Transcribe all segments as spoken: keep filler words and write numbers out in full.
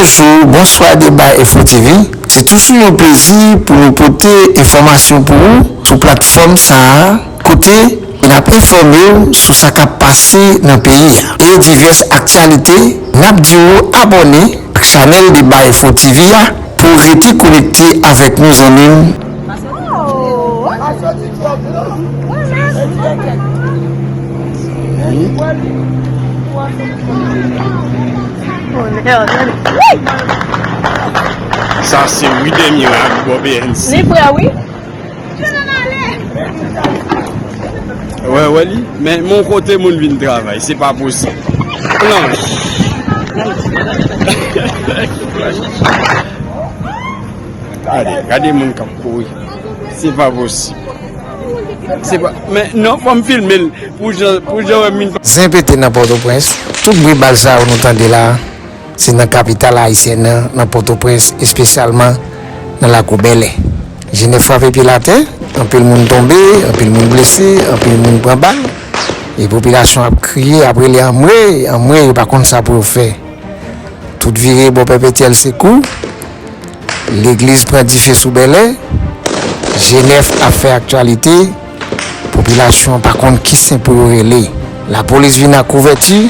Sou Bonswa Deba Info T V, se toujou yon plezi pou nou pote enfòmasyon pou ou sou platfòm sa a, kote n ap enfòme w sou sa k ap pase nan peyi a e divès aktyalite. N ap di w abòne ak chanèl Deba Info T V a pou w rete konekte avèk nou, zanmi m. Sa se Wi Dèmirak bò B N C. Li frè wi. Wè, wè li. Men, men kote moun vin travay, se pa posib. Planch. Gade, gade moun k ap kouri. Se pa posib. Se pa, men non, fò m filme l pou jan, pou jan wè moun. Zen pete nan Pòtoprens. Tout bri bal sa yo nou tande la, se nan kapital ayisyèn nan, nan Pòtoprens, espesyalman nan lakou Bèlè. Jenèf frape pye l atè, anpil moun tonbe, anpil moun blese, anpil moun pran bal. E popilasyon ap kriye, ap rele anmwe, anmwe, yo pa konn sa pou yo fè. Tout vire bò Pèpetyèl Sekou. Legliz pran dife sou Bèlè. Jenèf ap fè aktyalite. Popilasyon an pa konn ki sen pou yo rele. Lapolis vin ak kouvèti.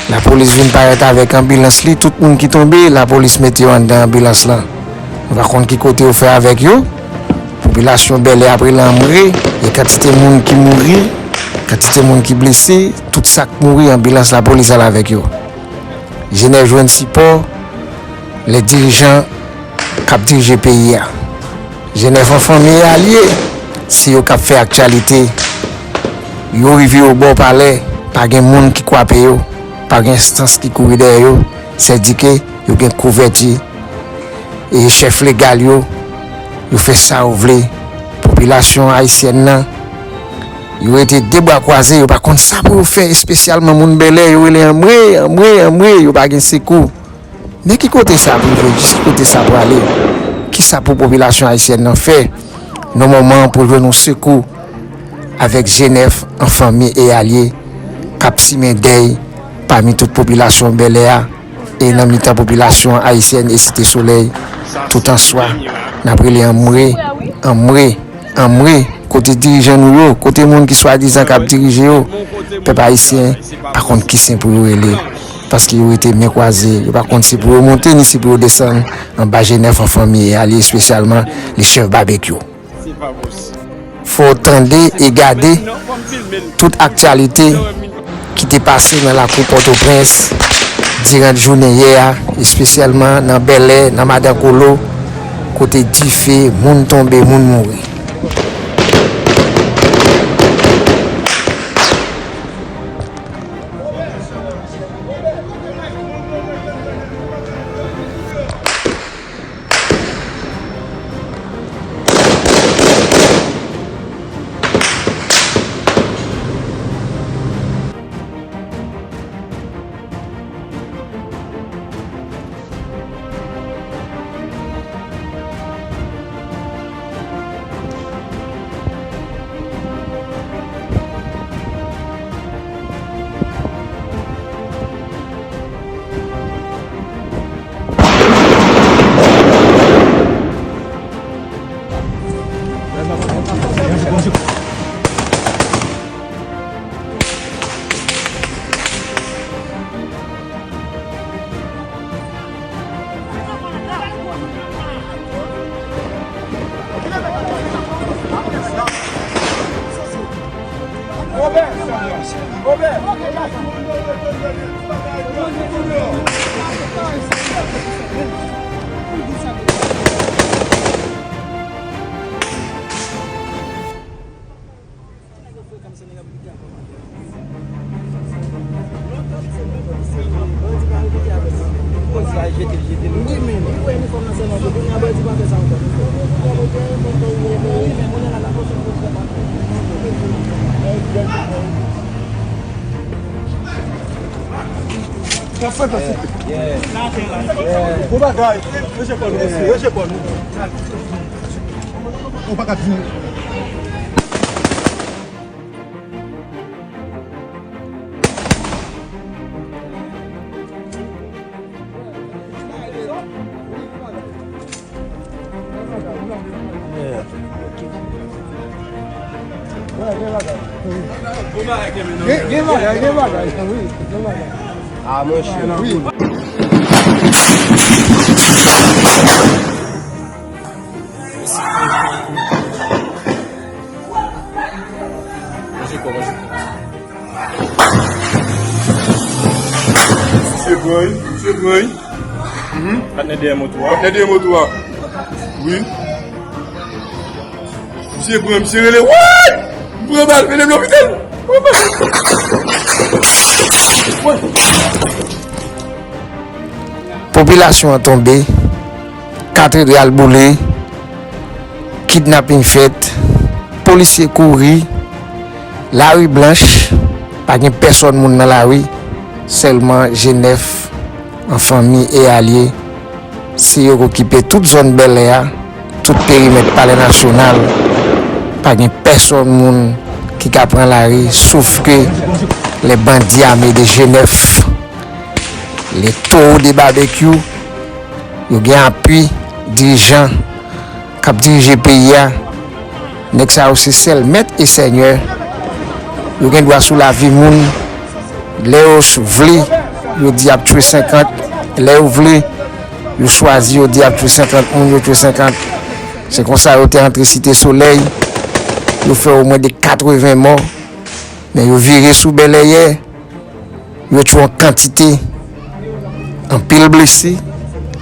Lapolis vin parèt avèk anbilans li. Tout moun ki tonbe, lapolis mete yo anndan anbilans lan. Nou pa konn ki kote yo fè avèk yo. Popilasyon Bèlè ap rele anmwe. E kantite moun ki mouri, kantite moun ki blese, tout sa k mouri, anbilans lapolis al avèk yo. Jenèf jwenn sipò lè dirijan k ap dirije peyi a. Jenèf an fanmi e alye, se yo k ap fè aktyalite. Yo rive obò palè, pa gen moun ki kwape yo, pa gen enstans ki kouri dèyè yo, sèdike yo gen kouvèti. E chèf legal yo, yo fè sa yo vle. Popilasyon ayisyèn nan, yo rete de bra kwaze, yo pa konn sa pou yo fè, espesyalman moun Bèlè, yo rele anmwe, anmwe, anmwe, yo pa gen sekou. Men ki kote sa ap rive, jis ki kote sa prale? Kisa pou popilasyon ayisyèn nan fè nan moman an pou jwenn yon sekou avèk Jenèf an fanmi e alye k ap simen dèy pami tout popilasyon Bèlè a? E nan mitan popilasyon ayisyèn e Site Solèy, tout an swa, n ap rele anmwe, anmwe, anmwe, kote dirijan nou yo, kote moun ki swadizan k ap dirije yo, pèp ayisyen pa konn ki sen pou yo rele, paske yo rete men kwaze, yo pa konn si pou yo monte ni si pou yo desann anba Jenèf an fanmi e alye, espesyalman le chèf Babekyou. Fò w tande e gade tout aktyalite ki te pase nan lakou Pòtoprens diran jounen yè a, espesyalman nan Bèlè, nan Madan Kolo, kote dife, moun tonbe, moun mouri. Bon bagay, mesye Pòl, mesye, mesye Pòl. Ou pa ka di. Gen, gen bagay, gen bagay, wi, gen bagay. Ah, monchè. Wi. Misye pran, wi, misye pran, wi. Mhm. Patnè dèyè moto a. Patnè dèyè moto a. Wi. Misye pran, misye rele, woy! M pran bal, mennen m lopital. Pran bal. Woy! Popilasyon an tonbe, katedral boule, kidnaping fèt, polisye kouri, lari blanch, pa gen pèsòn moun nan lari, sèlman G nèf an fanmi e alye, se yo k okipe tout zòn Bèlè a, tout perimèt Palè Nasyonal, pa gen pèsòn moun ki ka pran lari, sof ke les bandits armés de G nèf, les taureaux de barbecue, yo gen apui dirijan k ap dirije peyi a. Nèg sa yo se sèl mèt e sènyè. Yo gen dwa sou lavi moun. Lè yo ch-, vle, yo di y ap tchwe senkant. Lè yo vle, yo chwazi, yo di y ap tchwe senkant moun, yo tchwe senkant. Se konsa yo te antre Site Solèy. Yo fè omwen de katreven mò. Men yo vire sou Bèlè yè. Yo tchwe yon kantite, anpil blese,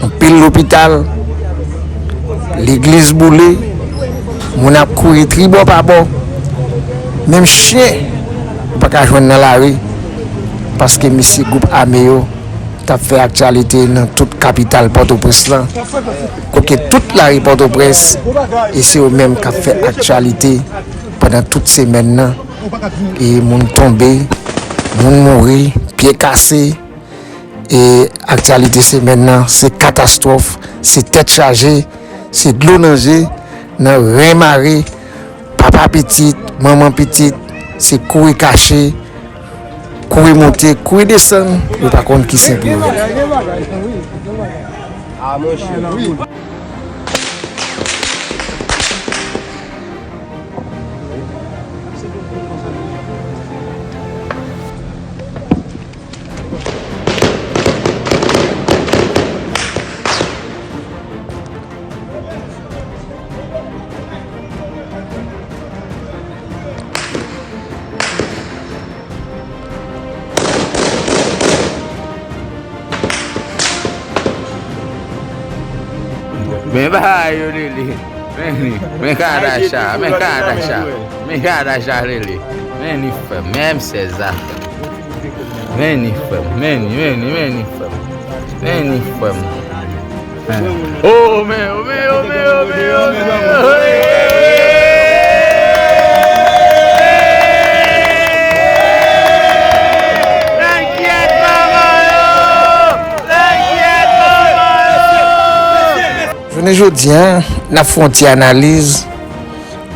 anpil lopital, legliz boule, moun ap kouri tribò pa bò. Menm chen, ou pa ka jwenn nan lari, paske mesye gwoup ame yo t ap fè aktyalite nan tout kapital Pòtoprens lan, kote tout lari Pòtoprens, e se yo menm k ap fè aktyalite pandan tout semèn nan. E moun tonbe, moun mouri, pye kase. E aktyalite semèn nan, se katastwòf, se tèt chaje, se dlo nan je, nan ren mare, papa pitit, manman pitit, se kouri kache, kouri monte, kouri desann, yo pa konn ki sen pou yo rele. Men bagay yo, Lele. Men li. Men Kadacha. Men Kadacha. Men Kadacha, Lele. Men li, frè m. Men sèza. Men li, frè m. Men li, men li, men li, frè m. Men li, frè m. O men, o men, o men, o men, o men, o men. Jounen jodi a, n ap fè yon ti analiz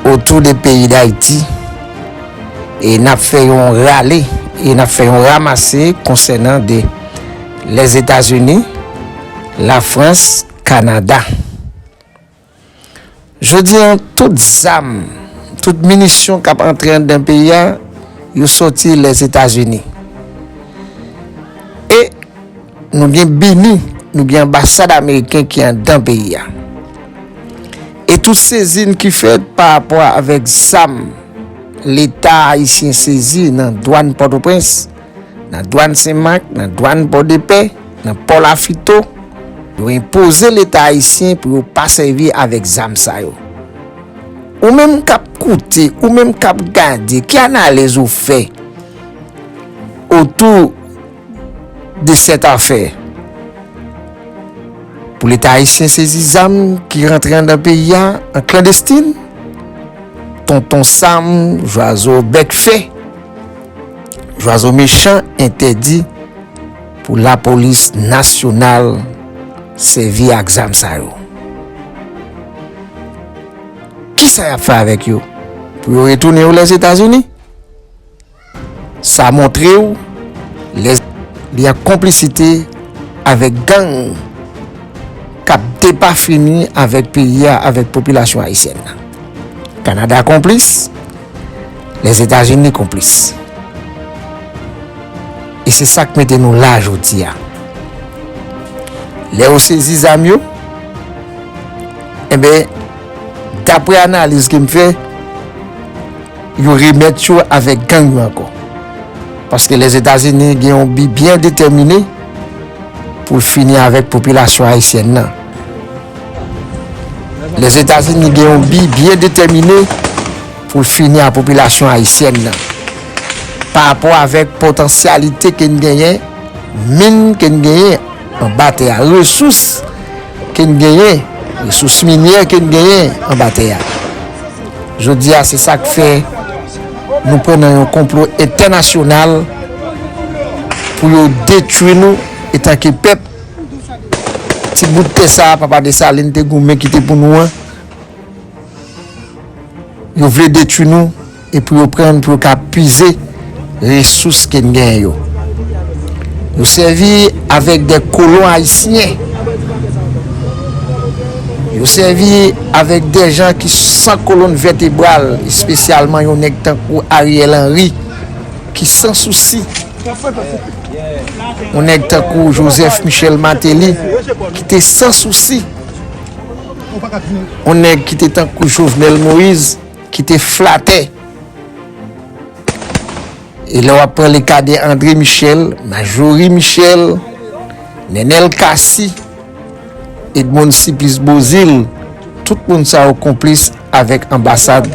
otou de peyi Dayiti. E n ap fè yon rale, e n ap fè yon ramase konsènan de Lèzetazini, Lafrans, Kanada. Jodi a, tout zam, tout minisyon k ap antre anndan peyi a, yo soti Lèzetazini. E nou gen bini, nou gen anbasad ameriken ki anndan peyi a. E tout sezin ki fèt pa rapò avèk zam Leta ayisyen sezi nan dwàn Pòtoprens, nan dwàn Senmak, nan dwàn Pòdepè, nan pò Lafito, yo enpoze Leta ayisyen pou yo pa sèvi avèk zam sa yo. Ou menm k ap koute, ou menm k ap gade, ki analiz ou fè otou de sèt afè? Pou Leta ayisyen sezi zam ki rantre anndan peyi a an klandestin, Tonton Sam, Jwazo bèk fè, Jwazo mechan entèdi pou lapolis nasyonal sèvi ak zam sa yo. Kisa y ap fè avèk yo? Pou yo retounen yo Lèzetazini? Sa montre w lè li an konplisite avèk gang k ap depafini avèk peyi a, avèk popilasyon ayisyèn nan. Kanada konplis, Lèzetazini konplis. E se sa k mete nou la jodi a. Lè yo sezi zam yo, enben, daprè analiz ke m fè, yo remèt yo avèk gang yo ankò. Paske Lèzetazini gen yon bi byen detèmine pou l fini avèk popilasyon ayisyèn nan. Lèzetazini gen yon bi byen detèmine pou l fini ak popilasyon ayisyèn nan. Pa rapò avèk potansyalite ke n genyen, min ke n genyen anba tè a, resous ke n genyen, resous minyè ke n genyen anba tè a. Jodi a, se sa k fè nou pran nan yon konplo entènasyonal pou yo detwi nou etanke pèp. Ti bout tè sa a, Papa Desalin te goumen kite pou nou an, yo vle detwi nou e pou yo pran n pou yo ka pize resous ke n genyen yo. Yo sèvi avèk de kolon ayisyen. Yo sèvi avèk de jan ki san kolòn vètebral, espesyalman yon nèg tankou Ariel Henry, ki san sousi. Yon nèg tankou Joseph Michel Martelly, ki te san sousi. Yon nèg ki te tankou Jovenel Moïse, ki te flatè. E lè w ap pran le ka de André Michel, Majorie Michel, Nenel Cassy, Edmonde Supplice Beauzile, tout moun sa yo konplis avèk anbasad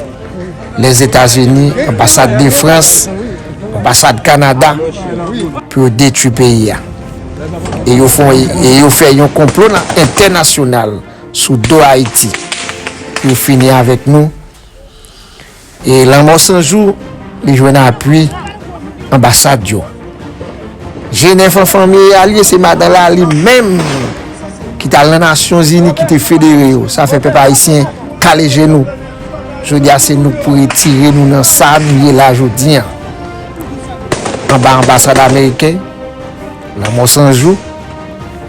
Lèzetazini, anbasad de Frans, anbasad Kanada pou yo detwi peyi a. E yo fè, e yo fè yon konplo nan entènasyonal sou do Ayiti pou yo fini avèk nou. E Lanmò San Jou, li jwenn apui anbasad yo. Jenèf an fanmi a li, se madan la li menm ki t al nan Nasyonzini ki te federe yo. Sa fè pèp ayisyen kale jenou. Jodi a, se nou k pou retire nou nan sa nou ye la jodi a. Anba anbasad ameriken, Lanmò San Jou,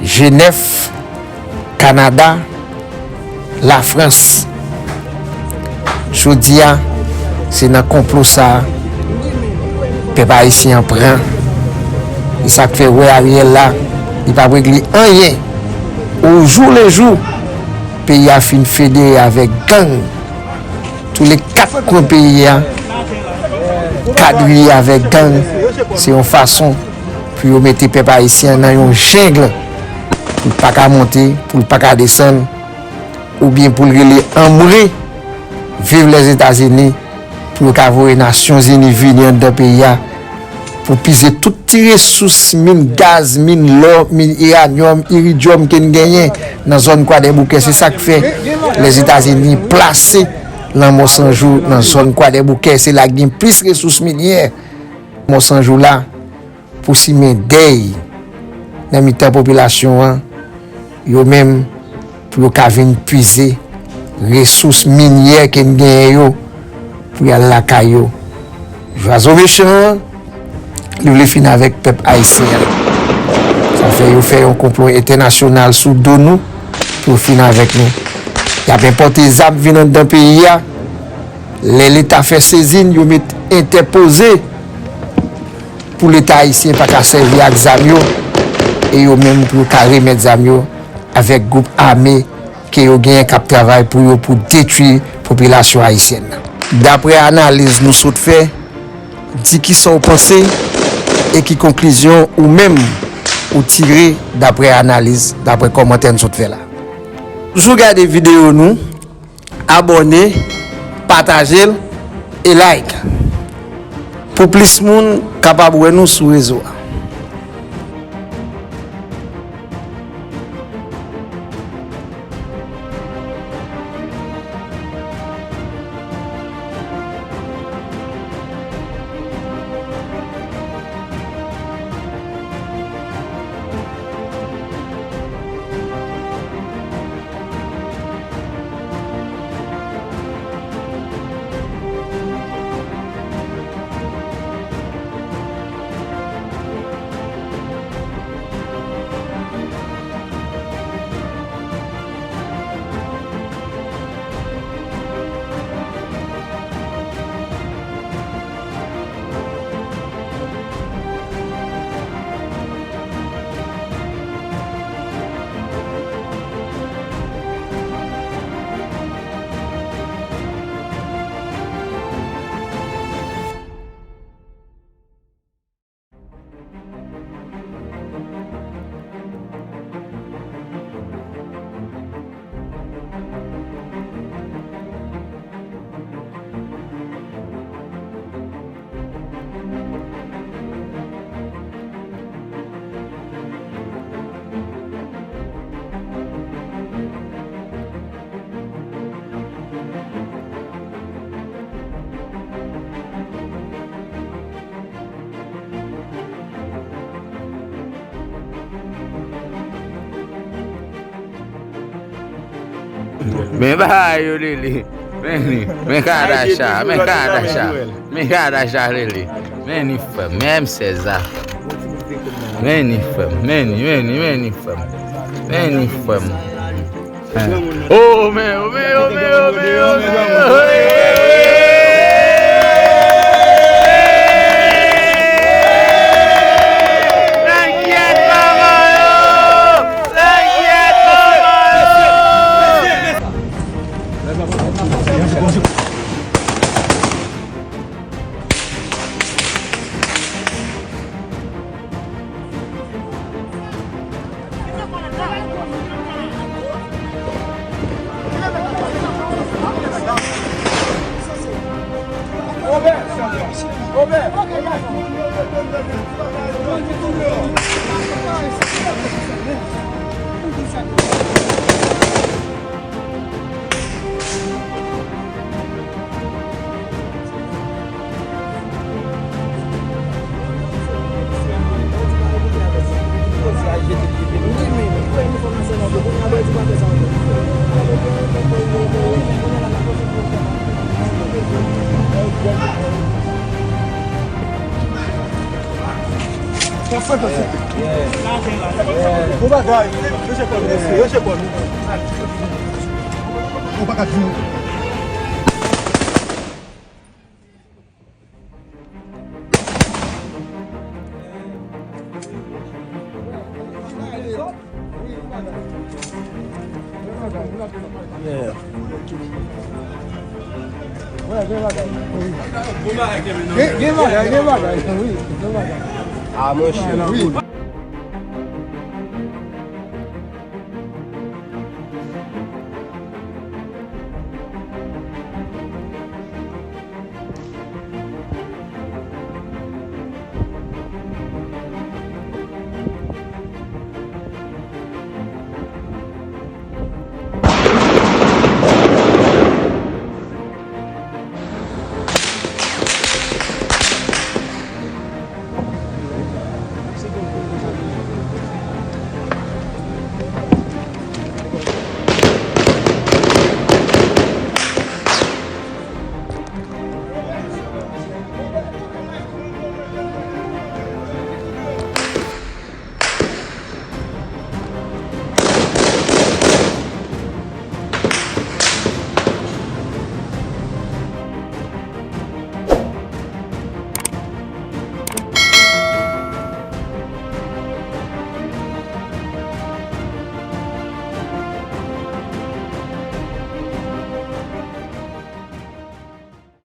Jenèf, Kanada, Lafrans. Jodi a, se nan konplo sa a pèp ayisyen an pran. E sa k fè w wè Ariel la, li p ap regle anyen. Au jour le jour, peyi a fin federe avèk gang. Tou le kat kwen peyi a kadriye avèk gang. Se yon fason pou yo mete pèp ayisyen an nan yon jeng pou l pa ka monte, pou l pa ka desann, oubyen pou l rele anmwe viv Lèzetazini, pou yo ka voye Nasyonzini vini anndan peyi a, pou pize tout ti resous, min gaz, min lò, min iranyòm, iridyòm ke n genyen nan zòn Kwadèboukè. Se sa k fè Lèzetazini plase Lanmò San Jou nan zòn Kwadèboukè. Se la k gen plis resous minyè. Lanmò San Jou la pou simen dèy nan mitan popilasyon an, yo menm, pou yo ka vin pize resous minyè ke n genyen yo pou y al lakay yo. Zwazo mechan an, li vle fin avèk pèp ayisyen an. Sa fè yo fè yon konplo entènasyonal sou do nou pou yo fin avèk nou. Y ap enpòte zam vin anndan peyi a. Lè Leta fè sezi n, yo met entèpoze pou Leta ayisyen pa ka sèvi ak zam yo, e yo menm pou yo ka remèt zam yo avèk gwoup ame ke yo genyen k ap travay pou yo pou detwi popilasyon ayisyèn nan. Daprè analiz nou sot fè, di kisa w panse e ki konklizyon ou menm ou tire daprè analiz, daprè kòmantè n sot fè la. Toujou gade videyo nou, abòne, pataje l e like pou plis moun kapab wè nou sou rezo a. Men bagay yo, Lele. Men ni, men Kadacha, men Kadacha. Men Kadacha, Lele. Men ni frè m, men M sèz la. Men ni frè m, men ni, men ni, men ni frè m. Men ni frè m. Oh, men, oh, men, oh, men, oh, men, oh, men, oh, hey! Lè kyèt, manman yo! Lè kyèt, manman yo! Bon bagay, mesye kòm, mesye, mesye kòm. Ou pa ka di. Gen, gen bagay, gen bagay, wi, gen bagay. Ah, monchè. Wi.